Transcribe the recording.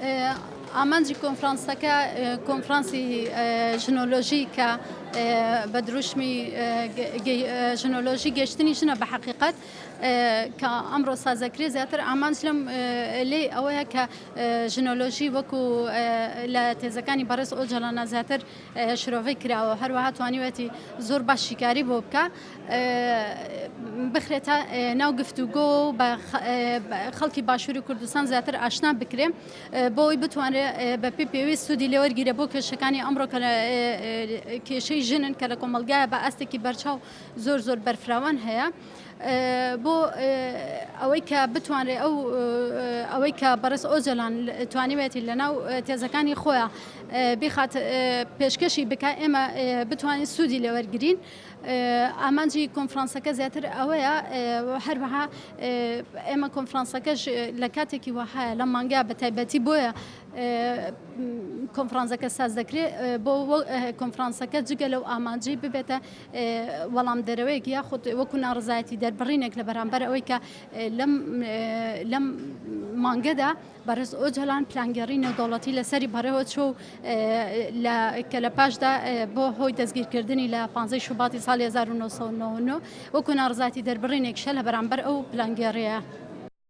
ئامانجی کۆنفرانسەکە کۆنفرانسی ژنۆلۆژی کە بە دروشمی ژنۆلۆژی گەشتنی ژنە بە حەقیقەت کە ئەمڕۆ سازەکرێ زیاتر ئامانج لەم لێی ئەوەیە کە ژنۆلۆژی وەکو لە تێزەکانی بەڕێز ئۆجالانە زیاتر شرۆڤەی کراوە هەروەها توانیوێتی زۆر باش شیکاری بۆ بکە بخرێتە ناو گفتوگۆ و بە خەڵکی باشووری کوردستان زیاتر ئاشنا بکرێ بۆ ئەوەی بتوانرێ بە پێی پێویست سوودی لێوەرگیرە بۆ کێشەکانی ئەمڕۆ کە کێشەی ژنن کە لە کۆمەڵگایە بە ئاستێکی بەرچاو زۆر زۆر بەرفراوان هەیە. بۆ ئەوەی کە بتوانرێ ئەو ئەوەی کە بەڕێز ئۆجەلان توانیوێتی لەناو تێزەکانی خۆیان بیخات پێشکەشی بکە ئێمە بتوانین سوودی لێوەرگین. ئامانجی کۆنفرانسەکە زیاتر ئەوەیە هەروەها ئێمە کۆنفرانسەکەش لە کاتێکی وەهایە لەم مانگا بە تایبەتی بۆیە کۆنفرانسەکە ساز دەکرێت بۆ کۆنفرانسەکە جگە لەو ئامانجی ببێتە وەڵام دەرەوەیەک یاخود وەکو ناڕزایەتی دەربڕینێک لە بەرامبەر ئەوەی کە لەم لەم مانگەدا بەڕێز ئۆجالان پلانگێڕی نێودەوڵەتی لەسەری بەڕێوەچوو و لە کە لە پاشدا بۆ هۆی دەستگیرکردنی لە 15 شوباتی ساڵی 1999 وەکو ناڕزاتی دەربڕینێکشە لە بەرامبەر ئەو پلانگێڕیە.